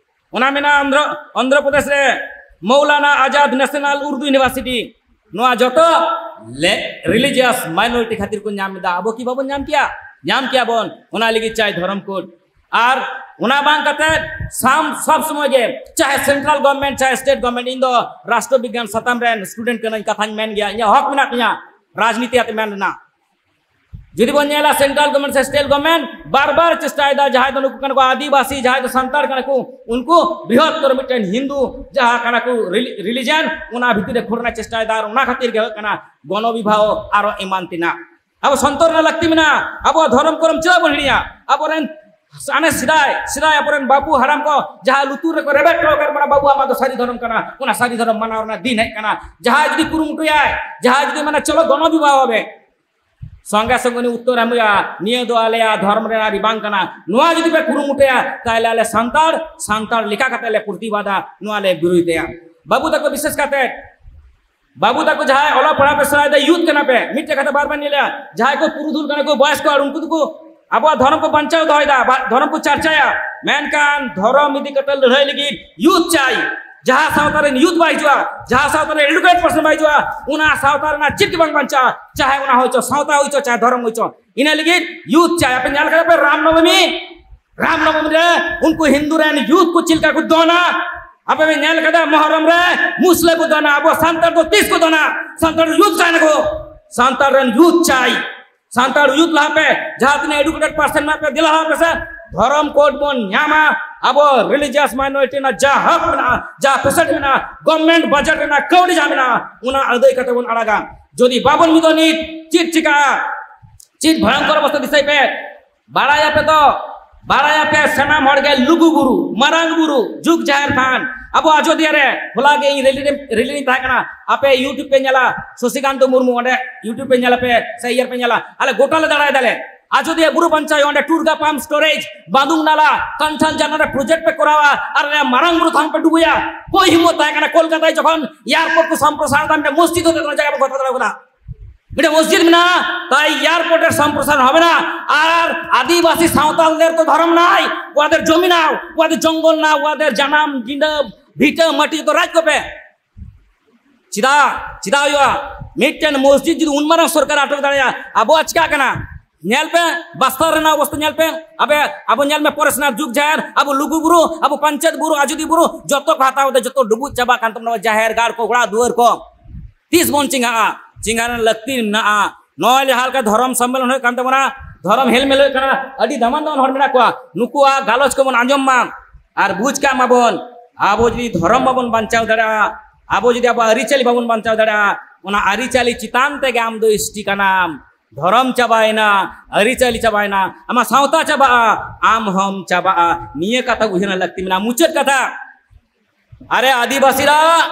ᱚᱱᱟ ᱢᱮᱱᱟᱜᱼᱟ ᱚᱱᱫᱷᱨᱚ, ᱚᱱᱫᱷᱨᱚ ᱯᱨᱚᱫᱮᱥ ᱨᱮ ᱢᱚᱣᱞᱟᱱᱟ ᱟᱡᱟᱫ ᱱᱮᱥᱱᱟᱞ ᱩᱨᱫᱩ ᱤᱭᱩᱱᱤᱵᱷᱟᱨᱥᱤᱴᱤ᱾ ᱱᱚᱣᱟ ᱡᱚᱛᱚ ᱨᱤᱞᱤᱡᱤᱭᱟᱥ ᱢᱟᱭᱱᱚᱨᱤᱴᱤ ᱠᱷᱟᱹᱛᱤᱨ ᱠᱚ ᱧᱟᱢ ᱮᱫᱟ᱾ ᱟᱵᱚ ᱠᱤ ᱵᱟᱵᱚᱱ ᱧᱟᱢ ᱠᱮᱭᱟ? ᱧᱟᱢ ᱠᱮᱭᱟ ᱵᱚᱱ᱾ ᱚᱱᱟ ᱞᱟᱹᱜᱤᱫ ᱪᱟᱭ ᱫᱷᱚᱨᱚᱢ ᱠᱳᱰ᱾ ᱟᱨ ᱚᱱᱟ ᱵᱟᱝ ᱠᱟᱛᱮ ᱥᱟᱢ ᱥᱚᱵ ᱥᱚᱢᱚᱭ ᱜᱮ, ᱪᱟᱦᱮ ᱥᱮᱱᱴᱨᱟᱞ ᱜᱚᱵᱷᱚᱨᱱᱢᱮᱱᱴ ᱪᱟᱦᱮ ᱥᱴᱮᱴ ᱜᱚᱵᱷᱚᱨᱱᱢᱮᱱᱴ, ᱤᱧ ᱫᱚ ᱨᱟᱥᱴᱨᱚ ᱵᱤᱜᱽᱜᱟᱱ ᱥᱟᱛᱟᱢ ᱨᱮᱱ ᱥᱴᱩᱰᱮᱱᱴ ᱠᱟᱹᱱᱟᱹᱧ, ᱠᱟᱛᱷᱟᱧ ᱢᱮᱱ ᱜᱮᱭᱟ, ᱤᱧᱟᱹᱜ ᱦᱚᱠ ᱢᱮᱱᱟᱜ ᱛᱤᱧᱟ ᱨᱟᱡᱽᱱᱤᱛᱤ ᱟᱛᱮ ᱢᱮᱱ ᱨᱮᱱᱟᱜ᱾ ᱡᱩᱫᱤ ᱵᱚᱱ ᱧᱮᱞᱟ ᱥᱮᱱᱴᱨᱟᱞ ᱜᱚᱵᱷᱚᱨᱱᱢᱮᱱᱴ ᱥᱮ ᱥᱴᱮᱴ ᱜᱚᱵᱷᱚᱨᱱᱢᱮᱱᱴ ᱵᱟᱨ ᱵᱟᱨ ᱪᱮᱥᱴᱟᱭᱮᱫᱟ, ᱡᱟᱦᱟᱸᱭ ᱫᱚ ᱱᱩᱠᱩ ᱠᱟᱱᱟ ᱠᱚ ᱟᱹᱫᱤᱵᱟᱹᱥᱤ, ᱡᱟᱦᱟᱸᱭ ᱫᱚ ᱥᱟᱱᱛᱟᱲ ᱠᱟᱱᱟ ᱠᱚ, ᱩᱱᱠᱩ ᱵᱨᱤᱦᱚᱛᱛᱚᱨ ᱢᱤᱫᱴᱮᱱ ᱦᱤᱱᱫᱩ ᱡᱟᱦᱟᱸ ᱠᱟᱱᱟ ᱠᱚ ᱨᱤᱞᱤᱡᱟᱱ, ᱚᱱᱟ ᱵᱷᱤᱛᱤᱨ ᱨᱮ ᱠᱷᱳᱲ ᱨᱮᱱᱟᱜ ᱪᱮᱥᱴᱟᱭᱮᱫᱟ᱾ ᱟᱨ ᱚᱱᱟ ᱠᱷᱟᱹᱛᱤᱨ ᱜᱮ ᱦᱩᱭᱩᱜ ᱠᱟᱱᱟ ᱜᱚᱱᱚ ᱵᱤᱵᱷᱟᱜ ᱟᱨᱚ ᱮᱢᱟᱱ ᱛᱮᱱᱟᱜ᱾ ᱟᱵᱚ ᱥᱚᱱᱛᱚᱨ ᱨᱮᱱᱟᱜ ᱞᱟᱹᱠᱛᱤ ᱢᱮᱱᱟᱜᱼᱟ᱾ ᱟᱵᱚᱣᱟᱜ ᱫᱷᱚᱨᱚᱢ ᱠᱚᱨᱚᱢ ᱪᱮᱫᱟᱜ ᱵᱚᱱ ᱦᱤᱲᱤᱧᱟ? ᱟᱵᱚᱨᱮᱱ ᱦᱟᱱᱮ ᱥᱮᱫᱟᱭ ᱥᱮᱫᱟᱭ ᱟᱵᱚᱨᱮᱱ ᱵᱟᱹᱵᱩ ᱦᱟᱲᱟᱢ ᱠᱚ ᱡᱟᱦᱟᱸ ᱞᱩᱛᱩᱨ ᱨᱮᱠᱚ ᱨᱮᱵᱮᱫ ᱦᱚᱴᱚ ᱟᱠᱟᱫ ᱵᱚᱱᱟ, "ᱵᱟᱹᱵᱩ, ᱟᱢᱟᱜ ᱫᱚ ᱥᱟᱹᱨᱤ ᱫᱷᱚᱨᱚᱢ ᱠᱟᱱᱟ", ᱚᱱᱟ ᱥᱟᱹᱨᱤ ᱫᱷᱚᱨᱚᱢ ᱢᱟᱱᱟᱣ ᱨᱮᱱᱟᱜ ᱫᱤᱱ ᱦᱮᱡ ᱠᱟᱱᱟ᱾ ᱡᱟᱦᱟᱸᱭ ᱡᱩᱫᱤ ᱠᱩᱨᱩᱢᱩᱴᱩᱭᱟᱭ, ᱡᱟᱦᱟᱸᱭ ᱡᱩᱫᱤ ᱢᱮᱱᱟ, "ᱪᱚᱞᱚ ᱜᱚᱱᱚ ᱵᱤᱵᱷᱟᱜ ᱟᱵᱮ", ᱥᱚᱸᱜᱮ ᱥᱚᱸᱜᱮ ᱩᱱᱤ ᱩᱛᱛᱚᱨ ᱮᱢ ᱦᱩᱭᱩᱜᱼᱟ, "ᱱᱤᱭᱟᱹ ᱫᱚ ᱟᱞᱮᱭᱟᱜ ᱫᱷᱚᱨᱚᱢ ᱨᱮᱱᱟᱜ ᱟᱹᱨᱤ ᱵᱟᱝ ᱠᱟᱱᱟ", ᱱᱚᱣᱟ ᱡᱩᱫᱤ ᱯᱮ ᱠᱩᱨᱩᱢᱩᱴᱩᱭᱟ, ᱛᱟᱦᱞᱮ ᱟᱞᱮ ᱥᱟᱱᱛᱟᱲ, ᱥᱟᱱᱛᱟᱲ ᱞᱮᱠᱟ ᱠᱟᱛᱮ ᱞᱮ ᱯᱨᱚᱛᱤᱵᱟᱫᱟ, ᱱᱚᱣᱟ ᱞᱮ ᱵᱤᱨᱳᱫᱷᱮᱭᱟ᱾ ᱵᱟᱹᱵᱩ ᱛᱟᱠᱚ ᱵᱤᱥᱮᱥ ᱠᱟᱛᱮ ᱵᱟᱹᱵᱩ ᱛᱟᱠᱚ ᱡᱟᱦᱟᱸᱭ ᱚᱞᱚᱜ ᱯᱟᱲᱦᱟᱜ ᱯᱮ ᱥᱮᱬᱟᱭᱮᱫᱟ, ᱭᱩᱛᱷ ᱠᱟᱱᱟ ᱯᱮ, ᱢᱤᱫᱴᱮᱡ ᱠᱟᱛᱷᱟ ᱵᱟᱨ ᱵᱟᱨ ᱧᱮᱞᱟ, ᱡᱟᱦᱟᱸᱭ ᱠᱚ ᱯᱩᱨᱩᱫᱷᱩᱞ ᱠᱟᱱᱟ ᱠᱚ, ᱵᱚᱭᱚᱥ ᱠᱚ, ᱟᱨ ᱩᱱᱠᱩ ᱫᱚᱠᱚ ᱟᱵᱚᱣᱟᱜ ᱫᱷᱚᱨᱚᱢ ᱠᱚ ᱵᱟᱧᱪᱟᱣ ᱫᱚᱦᱚᱭᱮᱫᱟ, ᱵᱟ-, ᱫᱷᱚᱨᱚᱢ ᱠᱚ ᱪᱟᱨᱪᱟᱭᱟ, ᱢᱮᱱᱠᱷᱟᱱ ᱫᱷᱚᱨᱚᱢ ᱤᱫᱤ ᱠᱟᱛᱮ ᱞᱟᱹᱲᱦᱟᱹᱭ ᱞᱟᱹᱜᱤᱫ ᱭᱩᱛᱷ ᱪᱟᱭ᱾ ᱡᱟᱦᱟᱸ ᱥᱟᱶᱛᱟ ᱨᱮᱱ ᱭᱩᱛᱷ ᱵᱟᱭ ᱦᱤᱡᱩᱜᱼᱟ, ᱡᱟᱦᱟᱸ ᱥᱟᱶᱛᱟ ᱨᱮ ᱮᱰᱩᱠᱮᱴ ᱯᱟᱨᱥᱚᱱ ᱵᱟᱭ ᱦᱤᱡᱩᱜᱼᱟ, ᱚᱱᱟ ᱥᱟᱶᱛᱟ ᱨᱮᱱᱟᱜ ᱪᱮᱫ ᱜᱮ ᱵᱟᱝ ᱵᱟᱧᱪᱟᱜᱼᱟ, ᱪᱟᱦᱮ ᱚᱱᱟ ᱦᱩᱭᱪᱚ, ᱥᱟᱶᱛᱟ ᱦᱩᱭᱪᱚ, ᱪᱟᱦᱮ ᱫᱷᱚᱨᱚᱢ ᱦᱩᱭᱪᱚ᱾ ᱤᱱᱟᱹ ᱞᱟᱹᱜᱤᱫ ᱭᱩᱛᱷ ᱪᱟᱭ᱾ ᱟᱯᱮ ᱧᱮᱞ ᱠᱟᱫᱟ ᱯᱮ ᱨᱟᱢ ᱱᱚᱵᱚᱢᱤ? ᱨᱟᱢ ᱱᱚᱵᱚᱢᱤ ᱨᱮ ᱩᱱᱠᱩ ᱦᱤᱱᱫᱩ ᱨᱮᱱ ᱭᱩᱛᱷ ᱠᱚ ᱪᱮᱫ ᱞᱮᱠᱟ ᱠᱚ ᱫᱚᱱᱟ? ᱟᱯᱮ ᱯᱮ ᱧᱮᱞ ᱠᱟᱫᱟ ᱢᱚᱦᱚᱨᱚᱢ ᱨᱮ ᱢᱩᱥᱞᱟᱹ ᱠᱚ ᱫᱚᱱᱟ? ᱟᱵᱚ ᱥᱟᱱᱛᱟᱲ ᱫᱚ ᱛᱤᱥ ᱠᱚ ᱫᱚᱱᱟ? ᱥᱟᱱᱛᱟᱲ ᱭᱩᱛᱷ ᱪᱟᱭ ᱱᱟᱠᱚ, ᱥᱟᱱᱛᱟᱲ ᱨᱮᱱ ᱭᱩᱛᱷ ᱪᱟᱭ᱾ ᱥᱟᱱᱛᱟᱲ ᱭᱩᱛᱷ ᱞᱟᱦᱟ ᱯᱮ, ᱡᱟᱦᱟᱸ ᱛᱤᱱᱟᱹᱜ ᱮᱰᱩᱠᱮᱴᱮᱰ ᱯᱟᱨᱥᱚᱱ ᱢᱮᱱᱟᱜ ᱯᱮ, ᱫᱮᱞᱟ ᱞᱟᱦᱟ ᱯᱮ ᱥᱮ᱾ ᱫᱷᱚᱨᱚᱢ ᱠᱳᱰ ᱵᱚᱱ ᱧᱟᱢᱟ, ᱟᱵᱚ ᱨᱤᱞᱤᱡᱤᱭᱟᱥ ᱢᱟᱭᱱᱚᱨᱤᱴᱤ ᱨᱮᱱᱟᱜ ᱡᱟ ᱦᱚᱠ ᱢᱮᱱᱟᱜᱼᱟ, ᱡᱟ ᱯᱷᱮᱥᱮᱞᱤᱴᱤ ᱢᱮᱱᱟᱜᱼᱟ, ᱜᱚᱵᱷᱚᱨᱱᱢᱮᱱᱴ ᱵᱟᱡᱮᱴ ᱨᱮᱱᱟᱜ ᱠᱟᱹᱣᱰᱤ ᱡᱟᱦᱟᱸ ᱢᱮᱱᱟᱜᱼᱟ, ᱚᱱᱟ ᱟᱹᱫᱟᱹᱭ ᱠᱟᱛᱮ ᱵᱚᱱ ᱟᱲᱟᱜᱟ᱾ ᱡᱩᱫᱤ ᱵᱟᱵᱚᱱ ᱢᱤᱫᱚᱜ ᱱᱤᱛ, ᱪᱮᱫ ᱪᱤᱠᱟᱹᱜᱼᱟ? ᱪᱮᱫ ᱵᱷᱚᱭᱚᱝᱠᱚᱨ ᱚᱵᱚᱥᱛᱟ ᱫᱤᱥᱟᱹᱭ ᱯᱮ᱾ ᱵᱟᱲᱟᱭᱟᱯᱮ ᱛᱚ, ᱵᱟᱲᱟᱭᱟᱯᱮ ᱥᱟᱱᱟᱢ ᱦᱚᱲ ᱜᱮ ᱞᱩᱜᱩ ᱵᱩᱨᱩ, ᱢᱟᱨᱟᱝ ᱵᱩᱨᱩ, ᱡᱩᱜᱽ ᱡᱟᱦᱮᱨ ᱛᱷᱟᱱ, ᱟᱵᱚ ᱟᱡᱚᱫᱤᱭᱟᱹ ᱨᱮ ᱦᱚᱞᱟ ᱜᱮ ᱤᱧ ᱨᱮᱞᱤ ᱨᱮ, ᱨᱮᱞᱤ ᱨᱤᱧ ᱛᱟᱦᱮᱸ ᱠᱟᱱᱟ᱾ ᱟᱯᱮ YouTube ᱯᱮ ᱧᱮᱞᱟ, ᱥᱚᱥᱤᱠᱟᱱᱛᱚ ᱢᱩᱨᱢᱩ ᱚᱸᱰᱮ YouTube ᱯᱮ ᱧᱮᱞᱟ ᱯᱮ, ᱥᱮ ᱤᱭᱟᱹ ᱯᱮ ᱧᱮᱞᱟ, ᱟᱞᱮ ᱜᱚᱴᱟ ᱞᱮ ᱫᱟᱬᱟᱭ ᱫᱟᱞᱮ᱾ ᱟᱡᱚᱫᱤᱭᱟᱹ ᱵᱩᱨᱩ ᱵᱟᱧᱪᱟᱣ ᱦᱩᱭᱩᱜᱼᱟ, ᱚᱸᱰᱮ ᱴᱩᱨᱜᱟ ᱯᱟᱢᱯ ᱥᱴᱳᱨᱮᱡᱽ, ᱵᱟᱸᱫᱩᱝ ᱱᱟᱞᱟ, ᱠᱟᱱᱴᱷᱟᱞ ᱡᱟᱱᱟ ᱨᱮ ᱯᱨᱚᱡᱮᱠᱴ ᱯᱮ ᱠᱚᱨᱟᱣᱟ, ᱟᱨ ᱟᱞᱮ ᱢᱟᱨᱟᱝ ᱵᱩᱨᱩ ᱛᱷᱟᱱ ᱯᱮ ᱰᱩᱵᱩᱭᱟ᱾ ᱚᱠᱚᱭ ᱦᱤᱢᱢᱚᱛ ᱛᱟᱦᱮᱸ ᱠᱟᱱᱟ ᱠᱳᱞᱠᱟᱛᱟᱭ ᱡᱚᱠᱷᱚᱱ ᱮᱭᱟᱨᱯᱳᱨᱴ ᱠᱚ ᱥᱚᱢᱯᱨᱚᱥᱟᱨ ᱫᱟ, ᱢᱤᱫᱴᱮᱱ ᱢᱚᱥᱡᱤᱫ ᱦᱚᱸ ᱛᱮ ᱡᱟᱭᱜᱟ ᱵᱟᱠᱚ ᱦᱟᱛᱟᱣ ᱫᱟᱲᱮ ᱠᱟᱫᱟ᱾ ᱢᱤᱫᱴᱮᱱ ᱢᱚᱥᱡᱤᱫ ᱢᱮᱱᱟᱜᱼᱟ, ᱛᱟᱭ ᱮᱭᱟᱨᱯᱳᱨᱴ ᱮᱨ ᱥᱚᱢᱯᱨᱚᱥᱟᱨ ᱦᱚᱵᱮ ᱱᱟ᱾ ᱟᱨ ᱟᱹᱫᱤᱵᱟᱹᱥᱤ ᱥᱟᱶᱛᱟᱞ দের তো ধর্ম নাই, ওদের জমি নাও, ওদের জঙ্গল নাও, ওদের জানাম গিন্ডা ভিটা মাটি তো রাজ করবে। ᱪᱮᱫᱟᱜ, ᱪᱮᱫᱟᱜ ᱦᱩᱭᱩᱜᱼᱟ? ᱢᱤᱫᱴᱮᱱ ᱢᱚᱥᱡᱤᱫ ᱡᱩᱫᱤ ᱩᱱ ᱢᱟᱨᱟᱝ ᱥᱚᱨᱠᱟᱨ ᱟᱴᱚᱠ ᱫᱟᱲᱮᱭᱟᱜᱼᱟ, ᱟᱵᱚᱣᱟᱜ ᱪᱤᱠᱟᱹᱜ ᱠᱟᱱᱟ? ᱧᱮᱞ ᱯᱮ, ᱵᱟᱥᱛᱟᱨ ᱨᱮᱱᱟᱜ ᱚᱵᱚᱥᱛᱟ ᱧᱮᱞ ᱯᱮ᱾ ᱟᱵᱮ, ᱟᱵᱚ ᱧᱮᱞ ᱢᱮ, ᱯᱚᱨᱮᱥᱱᱟᱛᱷ ᱡᱩᱜᱽ ᱡᱟᱦᱮᱨ, ᱟᱵᱚ ᱞᱩᱜᱩ ᱵᱩᱨᱩ, ᱟᱵᱚ ᱯᱟᱧᱪᱮᱛ ᱵᱩᱨᱩ, ᱟᱡᱚᱫᱤᱭᱟᱹ ᱵᱩᱨᱩ, ᱡᱚᱛᱚ ᱠᱚ ᱦᱟᱛᱟᱣ ᱠᱟᱛᱮ ᱡᱚᱛᱚ ᱰᱩᱵᱩᱡ ᱪᱟᱵᱟᱜ ᱠᱟᱱ ᱛᱟᱵᱚᱱᱟ, ᱡᱟᱦᱮᱨ ᱜᱟᱲ ᱠᱚ, ᱚᱲᱟᱜ ᱫᱩᱣᱟᱹᱨ ᱠᱚ᱾ ᱛᱤᱥ ᱵᱚᱱ ᱪᱮᱸᱜᱷᱟᱜᱼᱟ? ᱪᱮᱸᱜᱷᱟ ᱨᱮᱱᱟᱜ ᱞᱟᱹᱠᱛᱤ ᱢᱮᱱᱟᱜᱼᱟ᱾ ᱱᱚᱜᱼᱚᱭ ᱡᱟᱦᱟᱸ ᱞᱮᱠᱟ ᱫᱷᱚᱨᱚᱢ ᱥᱚᱢᱢᱮᱞᱚᱱ ᱦᱩᱭᱩᱜ ᱠᱟᱱ ᱛᱟᱵᱚᱱᱟ, ᱫᱷᱚᱨᱚᱢ ᱦᱮᱞᱢᱮᱞ ᱦᱩᱭᱩᱜ ᱠᱟᱱᱟ, ᱟᱹᱰᱤ ᱫᱟᱢᱟᱱ ᱫᱟᱢᱟᱱ ᱦᱚᱲ ᱢᱮᱱᱟᱜ ᱠᱚᱣᱟ, ᱱᱩᱠᱩᱣᱟᱜ ᱜᱟᱞᱚᱪ ᱠᱚᱵᱚᱱ ᱟᱸᱡᱚᱢ ᱢᱟ ᱟᱨ ᱵᱩᱡᱽ ᱠᱟᱜ ᱢᱟᱵᱚᱱ᱾ ᱟᱵᱚ ᱡᱩᱫᱤ ᱫᱷᱚᱨᱚᱢ ᱵᱟᱵᱚᱱ ᱵᱟᱧᱪᱟᱣ ᱫᱟᱲᱮᱭᱟᱜᱼᱟ, ᱟᱵᱚ ᱡᱩᱫᱤ ᱟᱵᱚᱣᱟᱜ ᱟᱹᱨᱤᱪᱟᱹᱞᱤ ᱵᱟᱵᱚᱱ ᱵᱟᱧᱪᱟᱣ ᱫᱟᱲᱮᱭᱟᱜᱼᱟ, ᱚᱱᱟ ᱟᱹᱨᱤᱪᱟᱹᱞᱤ ᱪᱮᱛᱟᱱ ᱛᱮᱜᱮ ᱟᱢ ᱫᱚ ᱮᱥ ᱴᱤ ᱠᱟᱱᱟᱢ᱾ ᱫᱷᱚᱨᱚᱢ ᱪᱟᱵᱟᱭᱮᱱᱟ, ᱟᱹᱨᱤᱪᱟᱹᱞᱤ ᱪᱟᱵᱟᱭᱮᱱᱟ, ᱟᱢᱟᱜ ᱥᱟᱶᱛᱟ ᱪᱟᱵᱟᱜᱼᱟ, ᱟᱢ ᱦᱚᱸᱢ ᱪᱟᱵᱟᱜᱼᱟ᱾ ᱱᱤᱭᱟᱹ ᱠᱟᱛᱷᱟ ᱩᱭᱦᱟᱹᱨ ᱨᱮᱱᱟᱜ ᱞᱟᱹᱠᱛᱤ ᱢᱮᱱᱟᱜᱼᱟ᱾ ᱢᱩᱪᱟᱹᱫ ᱠᱟᱛᱷᱟ, ᱟᱨᱮ ᱟᱹᱫᱤᱵᱟᱹᱥᱤ ᱨᱟᱜ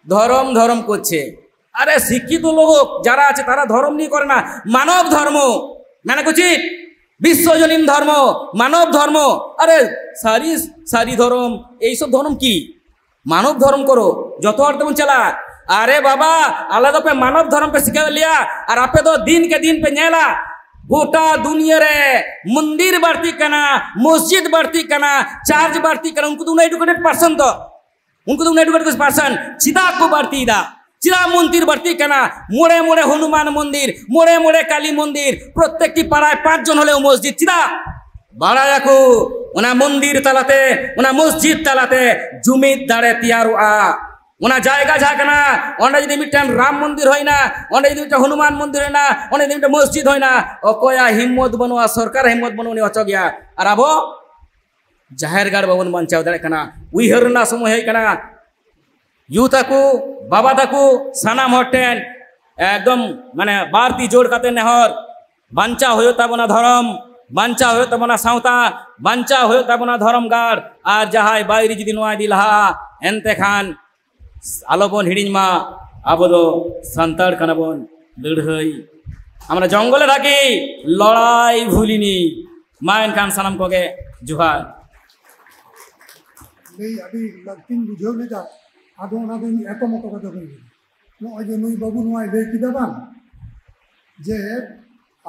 ᱫᱷᱚᱨᱚᱢ ᱫᱷᱚᱨᱚᱢ করছে। আরে শিক্ষিত লোক যারা আছে তারা ধর্ম নিয়ে করে না, মানব ধর্ম। মানে কি? বিশ্বজনীন ধর্ম, মানব ধর্ম। আরে সারি সারি ধর্ম, এইসব ধর্ম কি? মানব ধর্ম করো, যত ᱦᱚᱲ ᱛᱮᱵᱚᱱ ᱪᱟᱞᱟᱜᱼᱟ᱾ ᱟᱨᱮ ᱵᱟᱵᱟ, ᱟᱞᱮ ᱫᱚᱯᱮ ᱢᱟᱱᱚᱵ ᱫᱷᱚᱨᱚᱢ ᱯᱮ ᱥᱤᱠᱷᱟᱹᱣᱮᱫ ᱞᱮᱭᱟ, ᱟᱨ ᱟᱯᱮ ᱫᱚ ᱫᱤᱱ ᱠᱮ ᱫᱤᱱ ᱯᱮ ᱧᱮᱞᱟ, ᱜᱚᱴᱟ ᱫᱩᱱᱤᱭᱟᱹ ᱨᱮ ᱢᱚᱱᱫᱤᱨ ᱵᱟᱹᱲᱛᱤᱜ ᱠᱟᱱᱟ, ᱢᱚᱥᱡᱤᱫ ᱵᱟᱹᱲᱛᱤᱜ ᱠᱟᱱᱟ, ᱪᱟᱨᱪ ᱵᱟᱹᱲᱛᱤᱜ ᱠᱟᱱᱟ᱾ ᱩᱱᱠᱩ ᱫᱚ ᱩᱱᱟᱹᱜ educated person ᱫᱚ, ᱩᱱᱠᱩ ᱫᱚ ᱩᱱᱟᱹᱜ educated person ᱪᱮᱫᱟᱜ ᱠᱚ ᱵᱟᱹᱲᱛᱤᱭᱮᱫᱟ? ᱪᱮᱫᱟᱜ ᱢᱚᱱᱫᱤᱨ ᱵᱟᱹᱲᱛᱤᱜ ᱠᱟᱱᱟ? ᱢᱚᱬᱮ ᱢᱚᱬᱮ ᱦᱚᱱᱩᱢᱟᱱ ᱢᱚᱱᱫᱤᱨ, ᱢᱚᱬᱮ ᱢᱚᱬᱮ ᱠᱟᱞᱤ ᱢᱚᱱᱫᱤᱨ, ᱯᱨᱚᱛᱮᱠᱴᱤ ᱯᱟᱲᱟয় ᱯᱟᱸᱪ ᱡᱚᱱ ᱦᱚᱞᱮᱣ ᱢᱚᱥᱡᱤᱫ᱾ ᱪᱮᱫᱟᱜ? ᱵᱟᱲᱟᱭᱟᱠᱚ, ᱚᱱᱟ ᱢᱚᱱᱫᱤᱨ ᱛᱟᱞᱟᱛᱮ, ᱚᱱᱟ ᱢᱚᱥᱡᱤᱫ ᱛᱟᱞᱟᱛᱮ ᱡᱩᱢᱤᱫ ᱫᱟᱲᱮ ᱛᱮᱭᱟᱨᱚᱜᱼᱟ᱾ ᱚᱱᱟ ᱡᱟᱭᱜᱟ ᱡᱟᱦᱟᱸ ᱠᱟᱱᱟ, ᱚᱸᱰᱮ ᱡᱩᱫᱤ ᱢᱤᱫᱴᱟᱝ ᱨᱟᱢ ᱢᱚᱱᱫᱤᱨ ᱦᱩᱭᱱᱟ, ᱚᱸᱰᱮ ᱡᱩᱫᱤ ᱢᱤᱫᱴᱟᱝ ᱦᱚᱱᱩᱢᱟᱱ ᱢᱚᱱᱫᱤᱨ ᱦᱩᱭᱱᱟ, ᱚᱸᱰᱮ ᱡᱩᱫᱤ ᱢᱤᱫᱴᱟᱝ ᱢᱚᱥᱡᱤᱫ ᱦᱩᱭᱱᱟ, ᱚᱠᱚᱭᱟᱜ ᱦᱤᱢᱢᱚᱛ ᱵᱟᱹᱱᱩᱜᱼᱟ, ᱥᱚᱨᱠᱟᱨ ᱦᱤᱢᱢᱚᱛ ᱵᱟᱹᱱᱩᱜᱼᱟ ᱩᱱᱤ ᱚᱪᱚᱜᱮᱭᱟ᱾ ᱟᱨ ᱟᱵᱚ ᱡᱟᱦᱮᱨ ᱜᱟᱲ ᱵᱟᱵᱚᱱ ᱵᱟᱧᱪᱟᱣ ᱫᱟᱲᱮᱭᱟᱜ ᱠᱟᱱᱟ᱾ ᱩᱭᱦᱟᱹᱨ ᱨᱮᱱᱟᱜ ᱥᱚᱢᱚᱭ ᱦᱮᱡ ᱠᱟᱱᱟ᱾ ᱭᱩ ᱛᱟᱠᱚ, ᱵᱟᱵᱟ ᱛᱟᱠᱚ, ᱥᱟᱱᱟᱢ ᱦᱚᱲ ᱴᱷᱮᱱ ᱮᱠᱫᱚᱢ ᱢᱟᱱᱮ ᱵᱟᱨ ᱛᱤ ᱡᱳᱲ ᱠᱟᱛᱮ ᱱᱮᱦᱚᱨ, ᱵᱟᱧᱪᱟᱣ ᱦᱩᱭᱩᱜ ᱛᱟᱵᱚᱱᱟ ᱫᱷᱚᱨᱚᱢ, ᱵᱟᱧᱪᱟᱣ ᱦᱩᱭᱩᱜ ᱛᱟᱵᱚᱱᱟ ᱥᱟᱶᱛᱟ, ᱵᱟᱧᱪᱟᱣ ᱦᱩᱭᱩᱜ ᱛᱟᱵᱚᱱᱟ ᱫᱷᱚᱨᱚᱢ ᱜᱟᱲ᱾ ᱟᱨ ᱡᱟᱦᱟᱸᱭ ᱵᱟᱭᱨᱤ ᱡᱩᱫᱤ ᱱᱚᱣᱟ ᱤᱫᱤ ᱞᱟᱦᱟᱜᱼᱟ, ᱮᱱᱛᱮ ᱠᱷᱟᱱ ᱟᱞᱚ ᱵᱚᱱ ᱦᱤᱲᱤᱧ ᱢᱟ, ᱟᱵᱚ ᱫᱚ ᱥᱟᱱᱛᱟᱲ ᱠᱟᱱᱟ ᱵᱚᱱ, ᱞᱟᱹᱲᱦᱟᱹᱭ ᱟᱢᱨᱟ ᱡᱚᱝᱜᱚᱞ ᱨᱮ ᱛᱟᱠᱤ ᱞᱚᱲᱟᱭ ᱵᱷᱩᱞᱤᱱᱤ᱾ ᱢᱟ ᱮᱱᱠᱷᱟᱱ ᱥᱟᱱᱟᱢ ᱠᱚᱜᱮ ᱡᱚᱦᱟᱨ᱾ ᱞᱟᱹᱭ ᱟᱹᱰᱤ ᱞᱟᱹᱠᱛᱤᱧ ᱵᱩᱡᱷᱟᱹᱣ ᱞᱮᱫᱟ, ᱟᱫᱚ ᱚᱱᱟ ᱫᱚᱧ ᱮᱛᱚᱢ ᱦᱚᱴᱚ ᱠᱟᱫᱟ ᱵᱟᱹᱧ ᱞᱟᱹᱭ᱾ ᱱᱚᱜᱼᱚᱭ ᱡᱮ ᱱᱩᱭ ᱵᱟᱹᱵᱩ ᱱᱚᱣᱟᱭ ᱞᱟᱹᱭ ᱠᱮᱫᱟ ᱵᱟᱝ, ᱡᱮ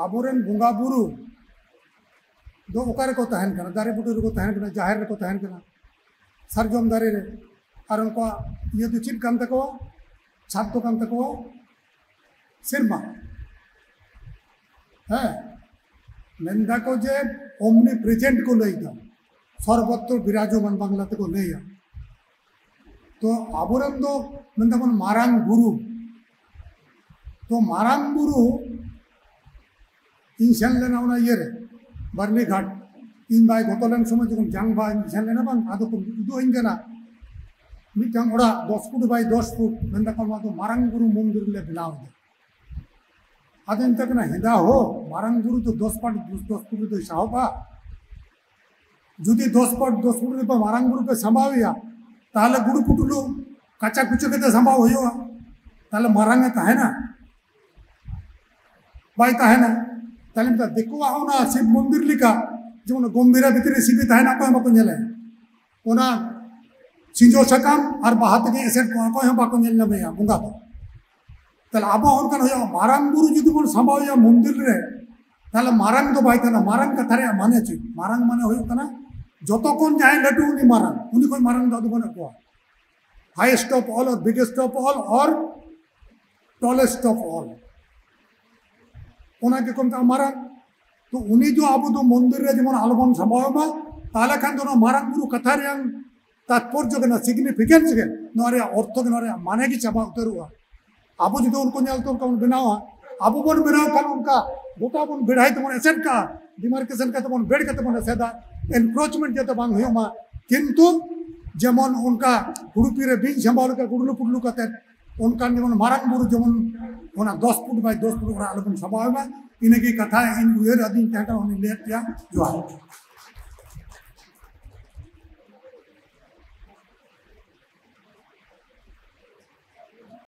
ᱟᱵᱚᱨᱮᱱ ᱵᱚᱸᱜᱟ ᱵᱩᱨᱩ ᱫᱚ ᱚᱠᱟ ᱨᱮᱠᱚ ᱛᱟᱦᱮᱱ ᱠᱟᱱᱟ? ᱫᱟᱨᱮ ᱵᱩᱴᱟᱹ ᱨᱮᱠᱚ ᱛᱟᱦᱮᱱ ᱠᱟᱱᱟ, ᱡᱟᱦᱮᱨ ᱨᱮᱠᱚ ᱛᱟᱦᱮᱱ ᱠᱟᱱᱟ, ᱥᱟᱨᱡᱚᱢ ᱫᱟᱨᱮ ᱨᱮ᱾ ᱟᱨ ᱩᱱᱠᱩᱣᱟᱜ ᱤᱭᱟᱹ ᱫᱚ ᱪᱮᱫ ᱠᱟᱱ ᱛᱟᱠᱚᱣᱟ? ᱪᱷᱟᱫᱽ ᱫᱚ ᱠᱟᱱ ᱛᱟᱠᱚᱣᱟ ᱥᱮᱨᱢᱟ᱾ ᱦᱮᱸ, ᱢᱮᱱᱫᱟᱠᱚ ᱡᱮ ᱳᱢᱱᱤ ᱯᱨᱮᱡᱮᱱᱴ ᱠᱚ ᱞᱟᱹᱭᱫᱟ, ᱥᱚᱨᱵᱚᱛᱨᱚ ᱵᱤᱨᱟᱡᱚᱢᱟᱱ ᱵᱟᱝᱞᱟ ᱛᱮᱠᱚ ᱞᱟᱹᱭᱟ᱾ ᱛᱚ ᱟᱵᱚᱨᱮᱱ ᱫᱚ ᱢᱮᱱᱫᱟᱵᱚᱱ ᱢᱟᱨᱟᱝ ᱵᱩᱨᱩ᱾ ᱛᱚ ᱢᱟᱨᱟᱝ ᱵᱩᱨᱩ, ᱤᱧ ᱥᱮᱱ ᱞᱮᱱᱟ ᱚᱱᱟ ᱤᱭᱟᱹᱨᱮ, ᱵᱟᱨᱱᱤ ᱜᱷᱟᱴ᱾ ᱤᱧ ᱵᱟᱭ ᱜᱚᱛᱚ ᱞᱮᱱ ᱥᱚᱢᱚᱭ ᱡᱚᱠᱷᱚᱱ ᱡᱟᱝ ᱵᱟᱭ ᱥᱮᱱ ᱞᱮᱱᱟ ᱵᱟᱝ, ᱟᱫᱚ ᱠᱚ ᱩᱫᱩᱜ ᱟᱹᱧ ᱠᱟᱱᱟ ᱢᱤᱫᱴᱟᱝ ᱚᱲᱟᱜ ᱫᱚᱥ ᱯᱷᱩᱴ ᱵᱟᱭ ᱫᱚᱥ ᱯᱷᱩᱴ, ᱢᱮᱱ ᱫᱟᱠᱚ ᱱᱚᱣᱟ ᱫᱚ ᱢᱟᱨᱟᱝ ᱵᱩᱨᱩ ᱢᱚᱱᱫᱤᱨ ᱞᱮ ᱵᱮᱱᱟᱣ ᱮᱫᱟ᱾ ᱟᱫᱚᱧ ᱢᱮᱛᱟᱭ ᱠᱟᱱᱟ, ᱦᱮᱸᱫᱟ ᱦᱳ, ᱢᱟᱨᱟᱝ ᱵᱩᱨᱩ ᱫᱚ ᱫᱚᱥ ᱯᱷᱩᱴ ᱫᱚᱥ ᱯᱷᱩᱴ ᱨᱮᱫᱚᱭ ᱥᱟᱦᱚᱵᱼᱟ? ᱡᱩᱫᱤ ᱫᱚᱥ ᱯᱷᱩᱴ ᱫᱚᱥ ᱯᱷᱩᱴ ᱨᱮ ᱢᱟᱨᱟᱝ ᱵᱩᱨᱩ ᱯᱮ ᱥᱟᱢᱵᱟᱣ ᱮᱭᱟ, ᱛᱟᱦᱚᱞᱮ ᱜᱩᱲᱩ ᱯᱩᱴᱩᱞᱩ ᱠᱟᱪᱟ ᱠᱩᱪᱟ ᱠᱟᱛᱮ ᱥᱟᱢᱵᱟᱣ ᱦᱩᱭᱩᱜᱼᱟ, ᱛᱟᱦᱚᱞᱮ ᱢᱟᱨᱟᱝ ᱮ ᱛᱟᱦᱮᱱᱟ? ᱵᱟᱭ ᱛᱟᱦᱮᱱᱟ᱾ ᱛᱟᱦᱚᱞᱮ ᱢᱮᱛᱟᱭ, ᱫᱤᱠᱩᱣᱟᱜ ᱚᱱᱟ ᱥᱤᱵ ᱢᱚᱱᱫᱤᱨ ᱞᱮᱠᱟ, ᱡᱮᱢᱚᱱ ᱜᱚᱢᱵᱷᱤᱨᱟ ᱵᱷᱤᱛᱨᱤ ᱨᱮ ᱥᱤᱵ ᱮ ᱛᱟᱦᱮᱱᱟ, ᱚᱠᱚᱭ ᱦᱚᱸ ᱵᱟᱠᱚ ᱧᱮᱞᱮ᱾ ᱚᱱᱟ ᱥᱤᱸᱡᱚ ᱥᱟᱠᱟᱢ ᱟᱨ ᱵᱟᱦᱟ ᱛᱮᱜᱮ ᱮᱥᱮᱫ ᱠᱚᱜᱼᱟ, ᱚᱠᱚᱭ ᱦᱚᱸ ᱵᱟᱠᱚ ᱧᱮᱞ ᱧᱟᱢᱮᱭᱟ ᱵᱚᱸᱜᱟ ᱫᱚ᱾ ᱛᱟᱦᱚᱞᱮ ᱟᱵᱚ ᱦᱚᱸ ᱚᱱᱠᱟᱱ ᱦᱩᱭᱩᱜᱼᱟ, ᱢᱟᱨᱟᱝ ᱵᱩᱨᱩ ᱡᱩᱫᱤ ᱵᱚᱱ ᱥᱟᱢᱵᱟᱣᱮᱭᱟ ᱢᱚᱱᱫᱤᱨ ᱨᱮ, ᱛᱟᱦᱚᱞᱮ ᱢᱟᱨᱟᱝ ᱫᱚ ᱵᱟᱭ ᱛᱟᱦᱮᱱᱟ᱾ ᱢᱟᱨᱟᱝ ᱠᱟᱛᱷᱟ ᱨᱮᱭᱟᱜ ᱢᱟᱱᱮ ᱪᱮᱫ? ᱢᱟᱨᱟᱝ ᱢᱟᱱᱮ ᱦᱩᱭᱩᱜ ᱠᱟᱱᱟ ᱡᱚᱛᱚ ᱠᱷᱚᱱ ᱡᱟᱦᱟᱸᱭ ᱞᱟᱹᱴᱩ ᱩᱱᱤ ᱢᱟᱨᱟᱝ, ᱩᱱᱤ ᱠᱷᱚᱱ ᱢᱟᱨᱟᱝ ᱫᱚ ᱟᱫᱚ ᱵᱟᱹᱱᱩᱜ ᱠᱚᱣᱟ᱾ Highest of all or biggest of all or tallest of all, ᱚᱱᱟ ᱜᱮᱠᱚ ᱢᱮᱛᱟᱜᱼᱟ ᱢᱟᱨᱟᱝ᱾ ᱛᱚ ᱩᱱᱤ ᱫᱚ ᱟᱵᱚ ᱫᱚ ᱢᱚᱱᱫᱤᱨ ᱨᱮ ᱡᱮᱢᱚᱱ ᱟᱞᱚᱵᱚᱱ ᱥᱟᱢᱵᱟᱣ ᱢᱟ, ᱛᱟᱦᱚᱞᱮ ᱠᱷᱟᱱ ᱫᱚ ᱚᱱᱟ ᱢᱟᱨᱟᱝ ᱵᱩᱨᱩ ᱠᱟᱛᱷᱟ ᱨᱮᱭᱟᱝ ᱛᱟᱛᱯᱚᱨᱡᱚ ᱜᱮ, ᱱᱚᱣᱟ ᱥᱤᱜᱱᱤᱯᱷᱤᱠᱮᱱᱥ ᱜᱮ, ᱱᱚᱣᱟ ᱨᱮᱭᱟᱜ ᱚᱨᱛᱷᱚ ᱜᱮ, ᱱᱚᱣᱟ ᱨᱮᱭᱟᱜ ᱢᱟᱱᱮ ᱜᱮ ᱪᱟᱵᱟ ᱩᱛᱟᱹᱨᱚᱜᱼᱟ᱾ ᱟᱵᱚ ᱡᱩᱫᱤ ᱩᱱᱠᱩ ᱧᱮᱞᱛᱮ ᱚᱱᱠᱟ ᱵᱚᱱ ᱵᱮᱱᱟᱣᱟ, ᱟᱵᱚ ᱵᱚᱱ ᱵᱮᱱᱟᱣ ᱠᱷᱟᱱ ᱚᱱᱠᱟ ᱜᱚᱴᱟ ᱵᱚᱱ ᱵᱮᱲᱦᱟᱭ ᱛᱮᱵᱚᱱ ᱮᱥᱮᱫ ᱠᱟᱜᱼᱟ, ᱰᱤᱢᱟᱨᱠᱮᱥᱚᱱ ᱠᱟᱛᱮ ᱵᱚᱱ ᱵᱮᱲ ᱠᱟᱛᱮ ᱵᱚᱱ ᱮᱥᱮᱫᱟ, ᱮᱱᱠᱨᱳᱪᱢᱮᱱᱴ ᱡᱟᱛᱮ ᱵᱟᱝ ᱦᱩᱭᱩᱜ ᱢᱟ᱾ ᱠᱤᱱᱛᱩ ᱡᱮᱢᱚᱱ ᱚᱱᱠᱟ ᱦᱩᱲᱩᱯᱤ ᱨᱮ ᱵᱤᱧ ᱥᱟᱢᱵᱟᱣ ᱞᱮᱠᱟ ᱜᱩᱰᱞᱩ ᱯᱩᱰᱞᱩ ᱠᱟᱛᱮ, ᱚᱱᱠᱟᱱ ᱡᱮᱢᱚᱱ ᱢᱟᱨᱟᱝ ᱵᱩᱨᱩ ᱡᱮᱢᱚᱱ ᱚᱱᱟ ᱫᱚᱥ ᱯᱷᱩᱴ ᱵᱟᱭ ᱫᱚᱥ ᱯᱷᱩᱴ ᱚᱲᱟᱜ ᱟᱞᱚᱵᱚᱱ ᱥᱟᱢᱵᱟᱣ ᱢᱟ᱾ ᱤᱱᱟᱹᱜᱮ ᱠᱟᱛᱷᱟ ᱤᱧ ᱩᱭᱦᱟᱹᱨ ᱟᱹᱫᱤᱧ ᱛᱟᱦᱮᱸ ᱠᱟᱱᱟ, ᱚᱱᱟᱧ ᱞᱟᱹᱭᱟᱫ ᱯᱮᱭᱟ᱾ ᱡᱚᱦᱟᱨ᱾